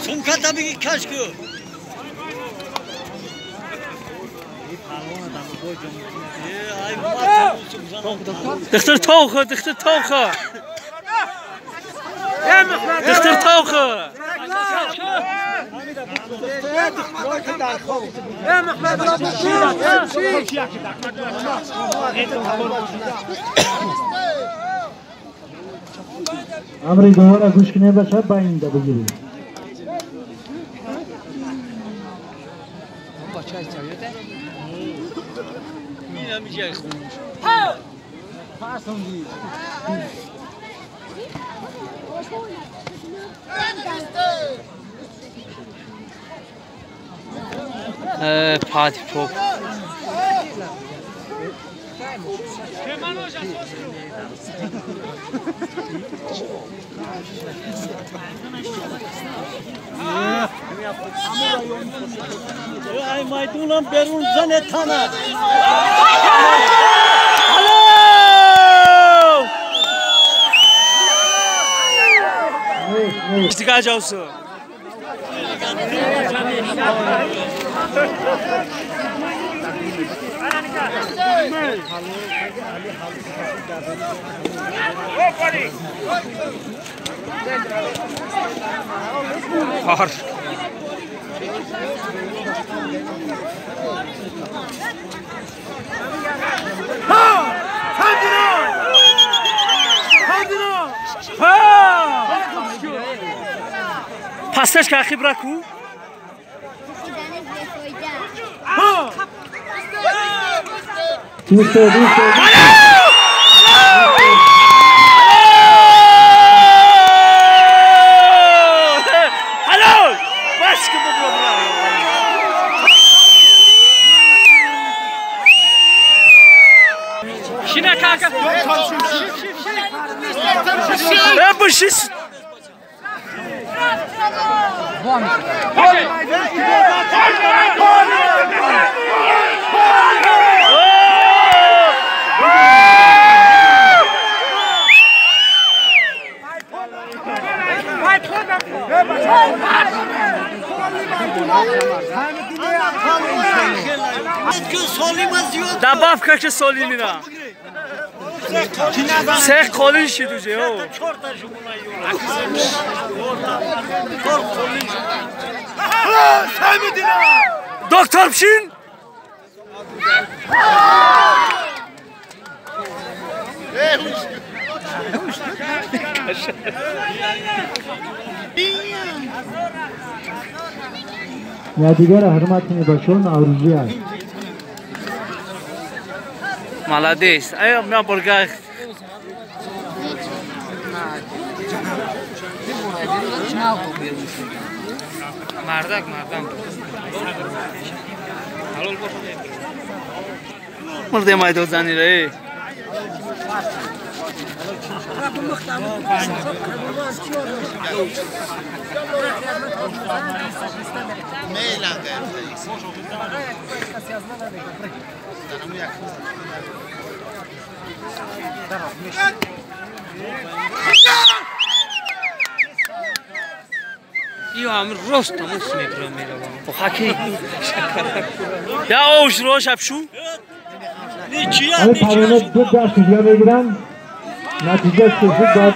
Сумката биги кашку. Дихтер тоғы, дихтер тоғы. Дихтер тоғы. Амри دوباره گوش کنه بچه با این ده بگیریم. Party pop. Ay maydunam berun zanetana. Istigajavsu. Har. Пасташ ка хибра ку? دوست دوست. Добавка ки солимина. Се қолин шид уже. Доктор Пшин? Я дигар ҳурмат кунед бачаҳо, наврӯзӣ аст. Молодец. Ай, у меня бургах. Мардак, мардам. Мурде майдон занира. Я ош рош апшу. ҳали парвона ду даст дига мегиранд, натиҷа чӣ баъд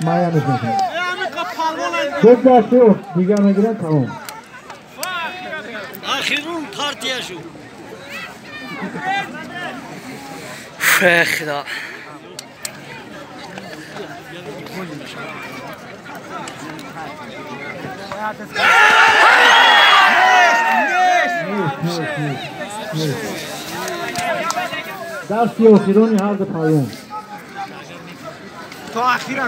муайянаш мешавад. Ду дасти дига мегиранд, тамом. Ахирун партияшу. Фехда. Дасти охирони ҳар ду палвон. То ахира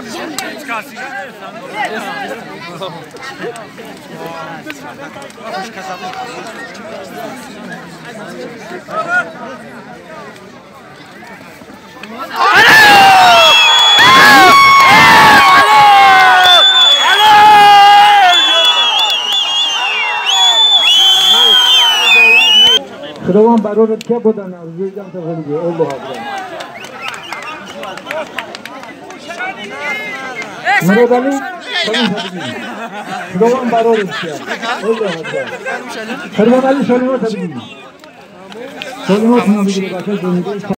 Худо خداوند برات که بودن روزی هم تغییر الله اکبر مراد علی خداوند برات که الله اکبر خداوند علی سلامت بگیر سلامت بگیر بچه.